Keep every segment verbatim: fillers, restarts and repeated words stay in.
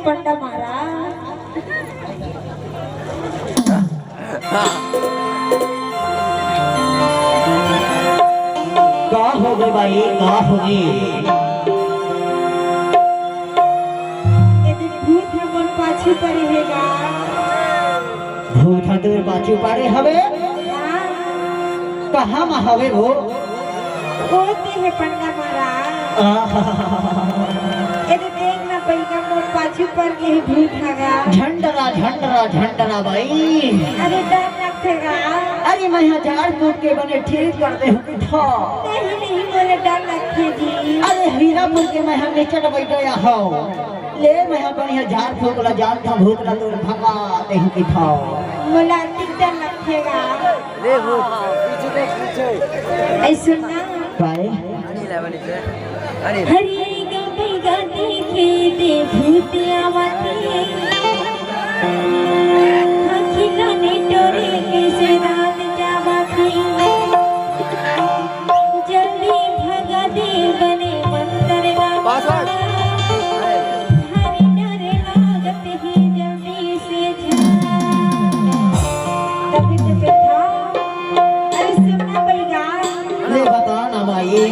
पंडा महाराज। का होगे भाई, का होगे? ए दे भूत ह मोर पाछू परे हे गा। भूत ह तोर पाछू परे हवे? हाँ। कहाँ म हवे वो? ओ दे हे पंडा महाराज। आहा। ए दे देख ना पइगा मोर पाछू पर के हे भूत ह गा। झंडरा, झंडरा, झंडरा बाई। अरे डर लगथे गा। अरे मैं ह झाड़ फूँक के बने ठीक कर दे हूँ कि था। नहीं, नहीं, मोला डर लगथे जी। अरे हीरापुर के मैं ह निचट बैठ गया हूँ। ले, मैं अपन ये झाड़ फूँक ला जानथों, भूत ला तो भगा देहूँ कि था। मोला अतिक डर लगथे गा। ले भूत, पीछे देख, पीछे। ऐ सुन ना। काय? अरे गा बैगा देखे दे भूत आवत हे। आँखी काने टोरे के से रात जावत हे। जल्दी भगा दे बने मंतर ला। पासवर्ड। भारी डर लागत हे जल्दी से जा। तभी तो बैठा। अरे सुन ना बैगा। ले बता ना माई।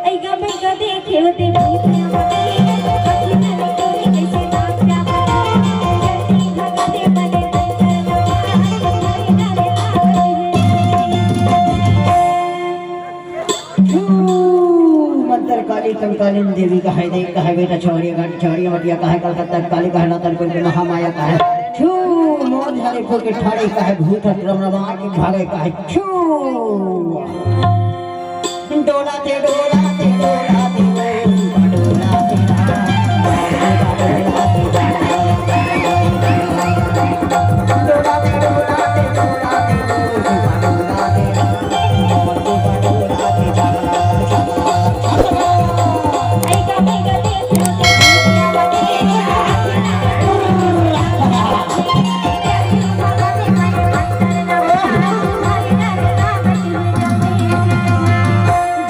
ऐ गा बैगा देखे होते भूत ना मारे। अखी ना कोई कैसे नाम क्या मारे। जल्दी भगा दे बने मंतर ला। भारी डर लागत हे। छू, मंतर काली कंकालिन देवी कहे, देख कहे बेटा छौड़ी, घाट छौड़ी, मटिया कहे, कलकत्ता काली कहे, नौतनपुर के महामाया कहे। छू, मोर झाड़ी फूँक के ठाड़ी कहे, भूत हट रमरमा के भागे कहे। छू, डोला दे, डोला दे, डोला दे, डोला दे।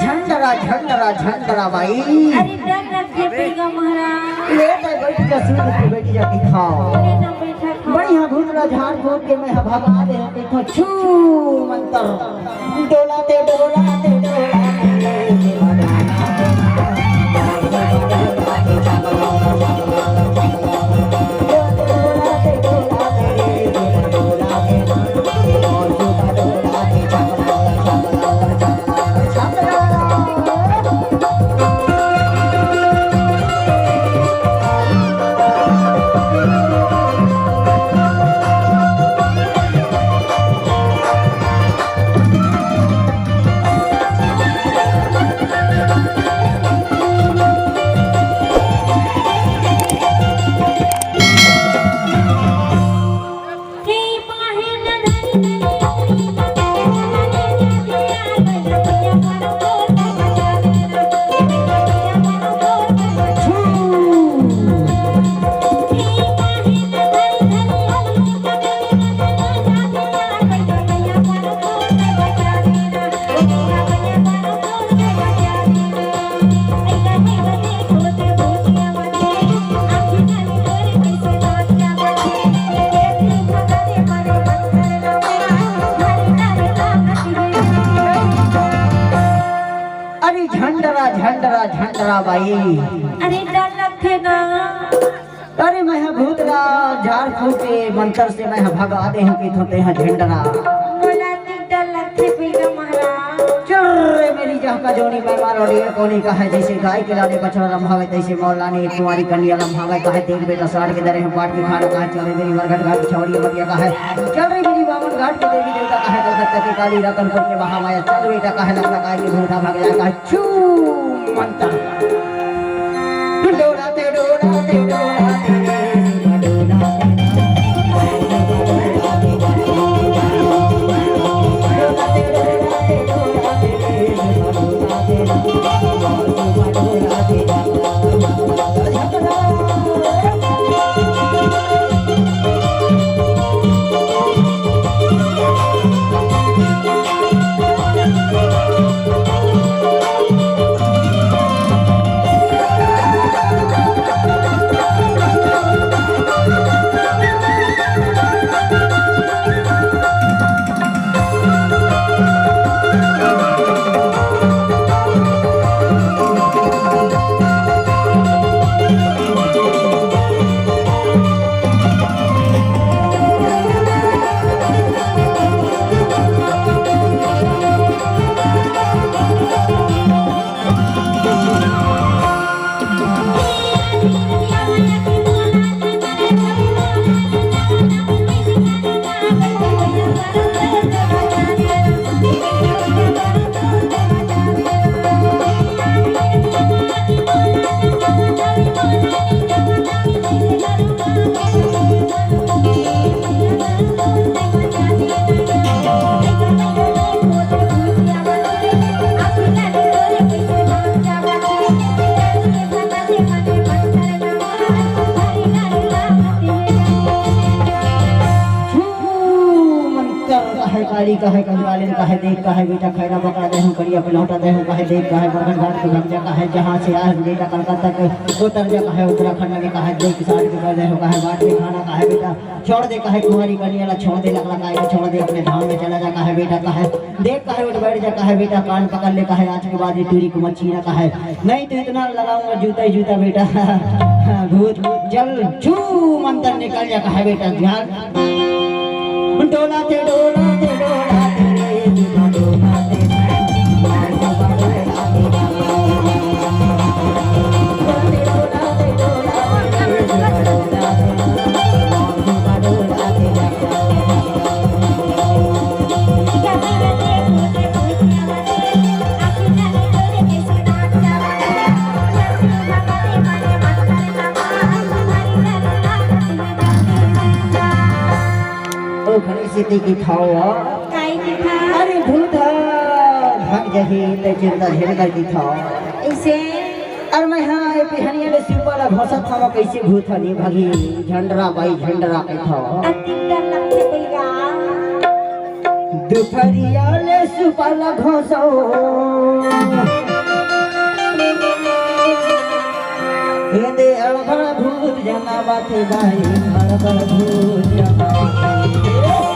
झंडरा, झंडरा, झंडरा बाई। अरे डर लगथे बैगा महाराज। ले भाई बैठ जा, सूर पे बैठ जा, दिखाओ। अरे ना बैठा था। मैं यहाँ भूत ला झाड़ फूँक के मैं यहाँ भगा दे, देखो छू मंतर। डोला दे, डोला दे, डोला दे। अरे झंडरा, झंडरा, झंडरा बाई। अरे डर लगथे ना। अरे मैं ह भूत ला झाड़ फूँक के मंतर से मैं ह भगा दे हूँ कि थोते ह झंडरा। मोला अतिक डर लगथे बैगा महाराज। चुर्र रे मेरी जहका जोनी मैं मारो डेढ़ कोनी कहे, जैसे गाय के लाने बछड़ा लम्हावे तैसे मोर लाने एक कुंवारी कन्या लम्हावे कहे। देख बेटा साढ़ के दरे हम पाट के खाना कहे, चल रे मेरी मरघट घाट छौड़ी मतिया कहे, चल रे मेरी बामन घाट के देवी देवता कहे, कलकत्ता के काली रतनपुर के महामाया, चल बेटा कहे लंका काय के भूता भाग जाए कहे। छू मंतर। डोला दे, डोला दे, डोला दे। कहे कंगालिन कहे देख कहे बेटा खैरा पकड़ा दे हूँ, करिया पे लौटा दे हूँ कहे देख कहे बरगन घाट के भंग जा कहे जहाँ से आए बेटा कलकत्ता के उतर जा कहे उत्तराखंड में कहे देख साथ के कर दे हूँ कहे बात के खाना कहे बेटा छोड़ दे कहे कुंवारी कन्या ला छोड़ दे लकड़ा काहे छोड़ दे अपने धाम में चला जा कहे बेटा कहे देख कहे उठ बैठ जा कहे बेटा कान पकड़ ले कहे आज के बाद ये टूरी को मत छीना कहे नहीं तो इतना लगाऊंगा जूता ही जूता बेटा। भूत चल छू मंत्र निकल जा कहे बेटा ध्यान डोला थे डोला थे डोला थे रे जुदा डोला थे ओ घड़ी सीधी की थाओ काई की था? अरे भूत भाग जही ते चिंता झेल कर की थाओ ऐसे। अरे मैं हाँ ए पिहनिया ले सिपा ला घोसत हवा कैसे भूत हनी भागी झंडरा बाई झंडरा के थाओ अति डर लगते भैया। दुपहरिया ले सुपा ला घोसो दे अड़बड़ भूत जना बाते बाई अड़बड़ भूत जना